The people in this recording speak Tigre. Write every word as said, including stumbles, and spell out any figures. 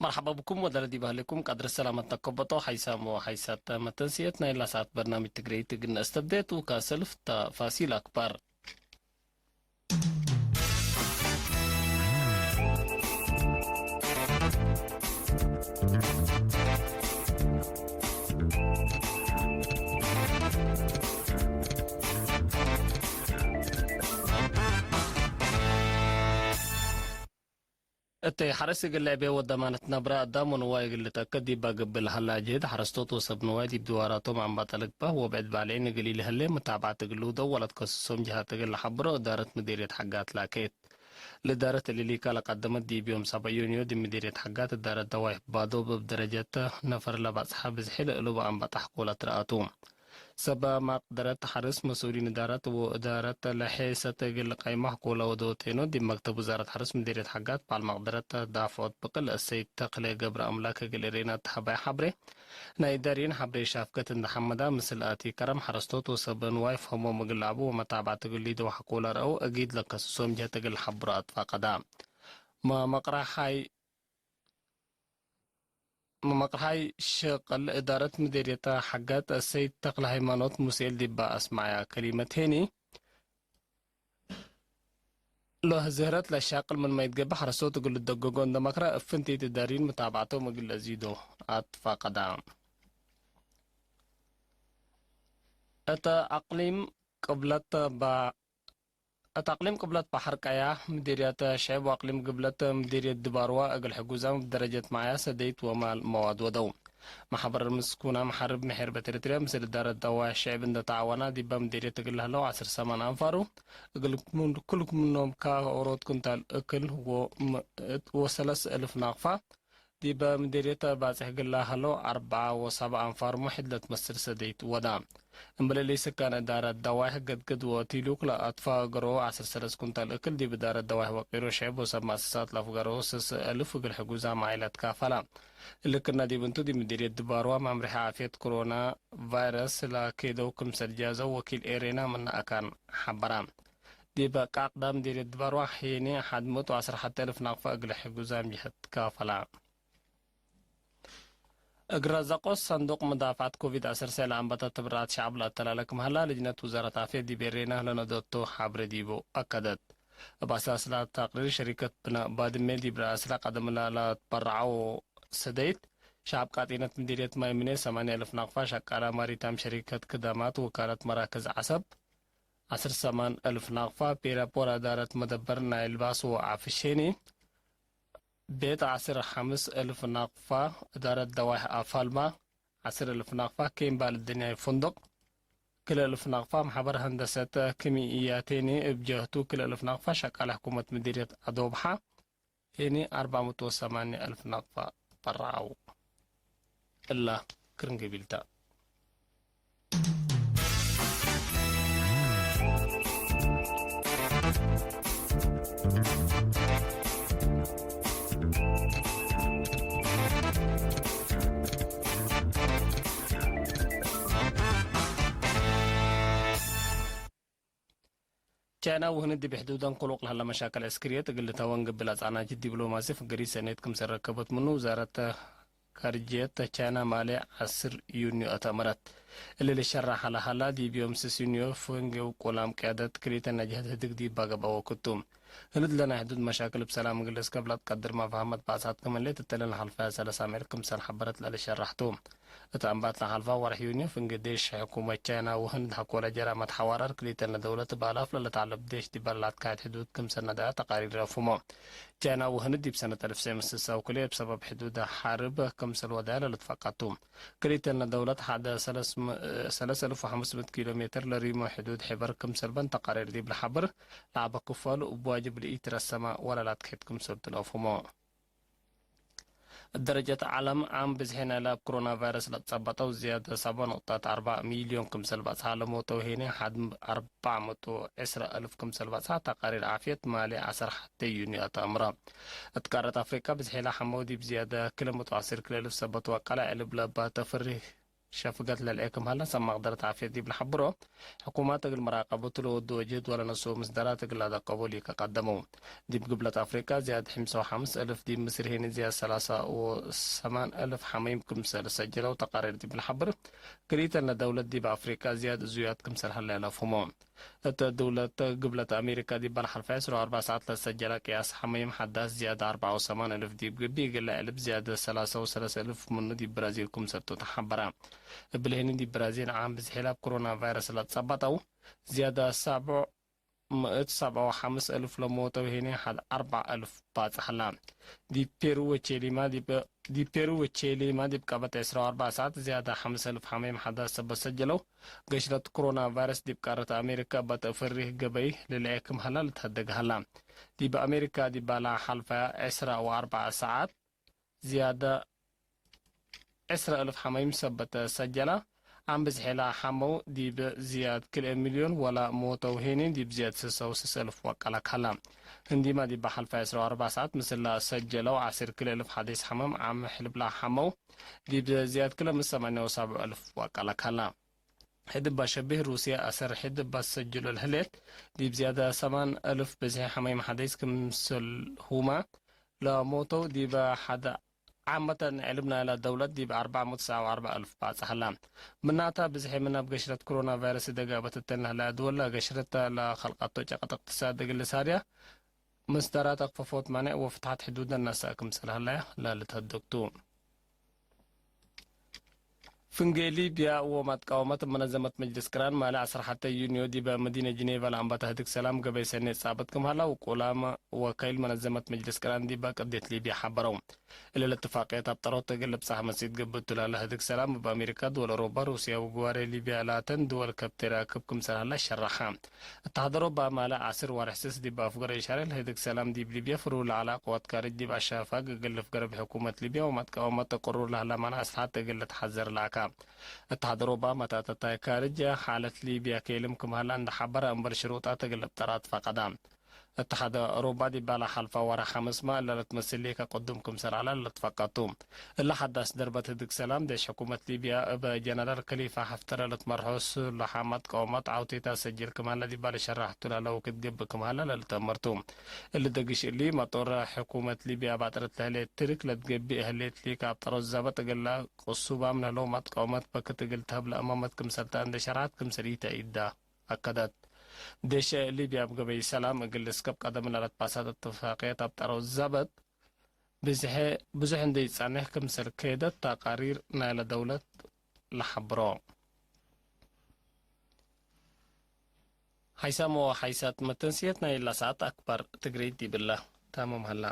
መርሐባ ብኩም ወደረ ዲብ ህሌኩም ቀድር ሰላመት ነከበጦ ሐይሳም ወሐይሳት መተንስየት ናይላ ሰዓት በርናምጅ ትግረይት እግል ነአስተብዴት ወካሰልፍ ተፋሲል አክባር። እተ ሐርስ እግል ልዕቤ ወደማነት ነብረ አዳም ወንዋይ እግል ልተአከድ ዲብ ገብእ ለሀላ ጅህድ ሐረስቶት ወሰብ ንዋይ ዲብ ድዋራቶም አምባጠ ልግበእ ወብዕድ ባልዒን እግል ኢልሀሌ መታብዐት እግል ልውደው ወለትከስሶም ጀሃት እግል ለሐብሮ እዳረት ምዴርየት ሐጋት ላኬት። ለእዳረት እሊሊካ ለቀደመት ዲብ ዮም ሰብዕ ዩንዮ ዲብ ምዴርየት ሐጋት እዳረት ደዋይሕ ባዶብ እብ ደረጀት ነፈር ለበጽሐ ብዝሒ ለእሉብ አምባጠ ሕቆለ ትረአቱ። ሰብ መቅደረት ሐርስ፣ መስኡሊን እዳረት ወእዳረት ለሔሰት እግል ልቀይሞ ሕቆለ ወደው ቴኖ፣ ዲብ መክተብ ውዛረት ሐርስ ምዴርየት ሐጋት በዓል መቅደረት ዳፍዖት ብቅል እሰይድ ተክለ ገብረአምላክ እግል ኤሬና ተሀባይ ሐብሬ፣ ናይ እዳርይን ሐብሬ ሻፍገት እንደ ሐመዳ ምስል አቲ ከረም ሐረስቶት ወሰብ ንዋይ ፈህሞም እግል ለዐቡ ወመታብዐት እግል ሊደው ሕቆለ ረአው፣ እጊድ ለከስሶም ጀህት እግል ለሐብሮ አትፋቀዳ። መመቅረሓይ መመቅርሓይ ሸቅል እዳረት ምዴርየት ሐጋት ሰይድ ተክለ ሃይማኖት ሙሴል ዲባ አስመዐያ ከሊመት ሄኒ፣ ለዝህረት ለሻቅል ምንመ ኢትገብእ ሐረስቶት እግል ልደገጎ እንደ መክረ፣ እብ ፍንቲት እዳርይን መታብዐቶም እግል ለአዚዶ አትፋቀዳ። እተ አቅሊም ቅብለት ባ-፣ እት አቅሊም ቅብለት በሐር ቀያ፣ ምዴርየት ሸዕብ ወአቅሊም ግብለት ምዴርየት ድባርዋ እግል ሕጉዛም እብ ደረጀት መዓያ ሰደይት ወማል መዋድ ወደው። መሐበር ምስኩና መሐርብ ምሔርበት ኤረትርያ ምስል እዳረት ደዋይ ሸዕብ እንደ ተዓወና፣ ዲበ ምዴርየት እግል ለህለው ዐስር ሰማን አንፋሩ እግል ክሉ ምኖም ከ ኦሮት ኩንታል እክል ወ-፣ ወሰለስ እልፍ ናቅፋ፣ ዲበ ምዴርየት ባጽሕ እግል ለሀለው አርበዓ ወሰብዓ አንፋር ሙሕድ ለትመስል ሰደይት ወዳ። እምበል እሊ ስካን እዳረት ደዋይሕ ገድግድ ወቲሉክ ለአትፋገሮ ዐስር ሰለስ ኩንታል እክል ዲብ እዳረት ደዋይሕ ወቂሮ ሸዕብ ወሰብ መአሰሳት ለአፍገሮ ስስ እልፍ እግል ሕጉዛም ዓኢለት ካፈላ። እሊ ክእነ ዲብ እንቱ ዲብ ምዴርየት ድባርዋ መምርሒ ዓፍየት ኮሮና ቫይረስ ለኬደው ክምሰል ጃዘው ወኪል ኤሬና ምነ አካን ሐበራ። ዲብ ቃቅዳ ምዴርየት ድባርዋ ሄኒ ሐድ ምእት ወዐስር ሐቴ እልፍ ናቅፋ እግል ሕጉዛም ጀህት ካፈላ። እግል ረዘቆ ሰንዱቅ መዳፍዐት ኮቪድ ዐሰርተ ለአንበተ ትብርዓት ሸዕብ ለአተላለ ክም ሀላ፣ ልጅነት ውዛረት ዓፍየት ዲብ ኤሬና ለነደቶ ሐብሬ ዲቡ አከደት። እብ አሳስ ለአተቅሪር፣ ሸሪከት ብናእ ባድሜ ዲብ ረአስለ ቀደምላ ለትበረዐው ሰደይት ሸዕብ ቃጤነት ምዴርየት ማይ ምኔ ሰማንያ እልፍ ናቅፋ፣ ሸቃላ ማሪታይም ሸሪከት ክዳማት ወካለት መራክዝ ዐሰብ ዐስር ሰማን እልፍ ናቅፋ፣ ፔራፖር እዳረት መደበር ናይ ልባስ ወዓፍሽ ሄኒ፣ ቤት ዐስር ሐምስ እልፍ ናቅፋ፣ እዳረት ደዋይሕ አፋልማ ዐስር እልፍ ናቅፋ፣ ኬምባል እድንያይ ፎንዶቅ ክልኤ እልፍ ናቅፋ፣ መሐበር ሀንደሰት ክሚእያቴኒ እብ ጀህቱ ክልኤ እልፍ ናቅፋ፣ ሸቃለ ሕኩመት ምዲርየት አዶብሓ ሄኒ አርበዕ ምእት ወሰማንየ እልፍ ናቅፋ በረዐው። እላ ክርን ገቢል ተ። ቻይና ውህን ዲብ ሕዱደን ክሉቅ ለሀለ መሻክል ዕስክርየት እግል ልታወን ግብል አጻናጅት ዲብሎማሲ ፍገሪት ሰኔት ክምሰል ረከበት ምኑ ውዛረት ካርጅየት ቻይና ማሌ ዐስር ዩንዮ አተአመረት። እሊ ልሸራሕ ለሀላ ዲብ ዮም ስስ ዩንዮ ፍንጌ ውቁላም ቅያደት ክልኤተነ ጀህት ህድግ ዲባ ገብአ ወክቱ። ህንድ ለናይ ሕዱድ መሻክል እብ ሰላም እግል ልስከብ ለትቀድር መፋህመት ባእሳት ክም ህሌት እተ ለልሐልፈ ሰለስ አሜር ክምሰል ሐበረት ለልሸራሕ ቱ። እት አምባት ለሐልፋ ወርሕ ዩንዮ ፍንጌ ዴሽ ሕኩመት ቻይና ወህንድ ሐቆለ ጀራመት ሐዋራር ክልኤተነ ደውለት እብ አላፍ ለልትዐለብ ዴሽ ዲበ ለላትካየድ ሕዱድ ክምሰል ነደአ ተቃሪር ረፉሞ። ቻይና ወህንድ ዲብ ሰነት አልፍ ወትሰዕ ምእት ወስሳ ወክልኤ እብ ሰበብ ሕዱድ ሐርብ ክምሰል ወደያ ለልትፈቀድ ቱ። ክልኤተነ ደውለት ሐደ ሰለስ ም-፣ ሰለስ አልፍ ወሐምስ ምእት ኪሎ ሜትር ለሪሞ ሕዱድ ሒበር ክምሰል በን ተቃሪር ዲብ ለሐብር፣ ለዐበ ክፋሉ እብ ዋጅብ ለኢትረሰመ ወለላትክሕድ ክምሰል ቱ ለአፍህሞ። እብ ደረጀት ዐለም፣ ዓም ብዝሒ ናይለ እብ ኮሮና ቫይረስ ለትጸበጠው ዝያደት ሰብዓ ነቁጠት አርበዕ ሚልዮን ክምሰል በጽሐ፣ ለሞተው ሄኒ ሐድ አርበዕ ምእት ወዕስራ አልፍ ክምሰል በጽሐ ተቃሪር ዓፍየት ማሌ ዐሰር ሐቴ ዩንዮ አተአምረ። እት ቃረት አፍሪቀ ብዝሒ ለሐመው ዲብ ዝያደት ክልኤ ምእት ወዐስር ክልኤ አልፍ ሰበት ወቀለ ዕልብ ለባተ ፍሪህ ሸፍገት ለልዔ ክም ሀለ ሰብ መቅደረት ዓፍየት ዲብ ለሐብሮ፣ ሕኩማት እግል መራቀበቱ ለወድዎ ጅህድ ወለነስኦ ምስዳራት እግል ለአደቀቦ ሊከ ቀደመው። ዲብ ግብለት አፍሪቃ ዝያድ ሐምሳ ወሐምስ እልፍ፣ ዲብ ምስር ሄኒ ዝያድ ሰላሳ ወሰማን እልፍ ሐመይም ክምሰል ሰጀለው ተቃሬር ዲብ ለሐብር፣ ክልኢተነ ደውለት ዲብ አፍሪቃ ዝያድ እዙያት ክምሰል ሀለ ለአፍህሞ። እተ ደውለት ግብለት አሜሪካ ዲብ ለሐልፈ ዕስራ ወአርበዕ ሰዓት ለሰጀለ ቅያስ ሐመይም ሐዳስ ዝያድ አርበዕ ወሰማን እልፍ ዲብ ግቢ፣ እግለ ዕልብ ዝያድ ሰላሳ ወሰለስ እልፍ ምኑ ዲብ ብራዚል ክምሰልቱ ተሐበረ። እብሊ ሄኒ ዲብ ብራዚል ዓም ብዝሒ ላብ ኮሮና ቫይረስ ለትጸበጠው ዝያድ ሰብዕ ምእት ሰብዓ ወሐምስ እልፍ ለሞተው ሄኒ ሐድ አርበዕ እልፍ ባጽሐላ። ዲብ ፔሩ ወቼሊማ ዲብ ዲብ ፔሩ ወቼሊማ ዲብ ቀበት ዕስራ ወአርበዕ ሰዓት ዝያድ ሐምስ እልፍ ሐመይም ሐዳስ ሰበት ሰጀለው። ገሽረት ኮሮና ቫይረስ ዲብ ቃረት አሜሪካ በጥ ፍሪህ ገበይ ልልዔ ክም ሀላ ልትሀደግ ሀላ። ዲብ አሜሪካ ዲብ ለሐልፈ ዕስራ ወአርበዕ ሰዓት ዝያድ ዕስራ እልፍ ሐመይም ሰበት ሰጀላ። አም ብዝሒ ለሐመው ዲብ ዝያድ ክልኤ ሚልዮን ወለ ሞተው ሄኒ ዲብ ዝያድ ስሳ ወስስ እልፍ ወቀለ ከላ። ህንዲማ ዲብ ሐልፈ ዕስራ ወአርበዕ ሰዓት ምስል ለሰጀለው ዐስር ክልኤ እልፍ ሐዲስ ሐመም አም ሕልብ ለሐመው ዲብ ዝያድ ክለ ምን ሰማንያ ወሰብዕ እልፍ ወቀለ ከላ። ሕድ እባ ሸቢህ ሩስየ አሰር ሕድ እባ ትሰጅሎ ለህሌት፣ ዲብ ዝያድ ሰማን እልፍ ብዝሒ ሐመይም ሐዲስ ክምሰልሁመ ለሞተው ዲብ ሐድ ዓመተ እንዕልብ ናይላ ደውለት ዲብ አርበዕ ምእት ወትስዓ ወአርበዕ እልፍ ባጽሐላ። ምናተ ብዝሒ ምን እብ ገሽረት ኮሮና ቫይረስ እደጋበት እተን ለህላ ድወል ለገሽረት ለከልቀቶ ጨቀጥ እቅትሳድ እግል ልሳድያ፣ መስደራት አክፈፎት ማንዕ ወፍትሐት ሕዱድ ነሰእ ክምሰል ሀለያ ለልትሀደግ ቱ። ፍንጌ ሊብያ ወመትቃወመት መነዘመት መጅልስ ቅራን ማለ ዐስር ሐተ ዩንዮ ዲበ መዲነ ጅኔቨ ለአንበተ ህድግ ሰላም ገበይ ሰኔ ጻብጥ ክም ሀላ ውቁላም ወከይል መነዘመት መጅልስ ቅራን ዲበ ቅድየት ሊብያ ሐበረው። እለ ለትፋቅየት አብጠሮት እግል ልብጻሕ መሲት ገብእ ቱ ላለ ህድግ ሰላም እብ አሜሪካ፣ ድወል አውሮፓ፣ ሩስያ ወግዋሬ ሊብያ ላተን ድወል ከብቴ ራክብ ክምሰል ሀላ ሸረሐ። እተ ሀደሮ በማለ ዐስር ወርሕ ስስ ዲብ አፍገረ ኢሻሬ ለህድግ ሰላም ዲብ ሊብየ ፍሩህ ለዐለ ቅወት ካርጅ ዲብ አሻፋግ እግል ልፍገረ ብሕኩመት ሊብየ ወመትቀወመት ቅሩር ለህለ መናስሐት እግል ልትሐዘር ለአካ። እተ ሀደሮ በመታተታይ ካርጅ ሓለት ሊብየ ኬልም ክም ሀለ እንደ ሐበረ እምበል ሽሩጣት እግል ልብጠራት ፈቀዳ። እተ ሀደሮ በ ዲብ ለሐልፈ ወርሕ ሐምስ መ እለ ልትመስል ሊከ ቅዱም ክምሰል ዐለ ለትፈቀቱ። እለ ሐዳስ ደርበት ህድግ ሰላም፣ ዴሽ ሕኩመት ሊብያ እብ ጀነራል ከሊፋ ሐፍጠር ለልትመርሖ ሱለሓ መትቀወመት ዐውቴታ ሰጅል ክም ሀለ ዲባ ለሸራሕቱ ላለ ወክድ ገብእ ክም ሀለ ለልትአመርቱ። እሊ ደግሽ እሊ፣ መጦር ሕኩመት ሊብያ ባጥረት ለህሌት ትርክ ለትገብእ ህሌት ሊክ አብጠሮት ዘበጥ እግለ ቅሱባም ለህለው መትቀወመት በክት እግል ተህብ ለአማመት ክምሰልተ እንዴ ሸርሐት ክምሰል ኢተአይዳ አከደት። ዴሸ ሊብያ እብ ገበይ ሰላም እግል ልስከብ ቀደም ለለትባሳት እትፋቅየት አብጠሮት ዘበጥ ብዝሐ፣ ብዙሕ እንዴ ኢጸንሕ ክምሰል ከይደት ተቃሪር ናይለ ደውለት ለሐብሮ። ሐይሳም ወሐይሳት መተንስየት ናይላ ሰዓት አክባር ትግሪት ዲብለ ታምም ሀላ።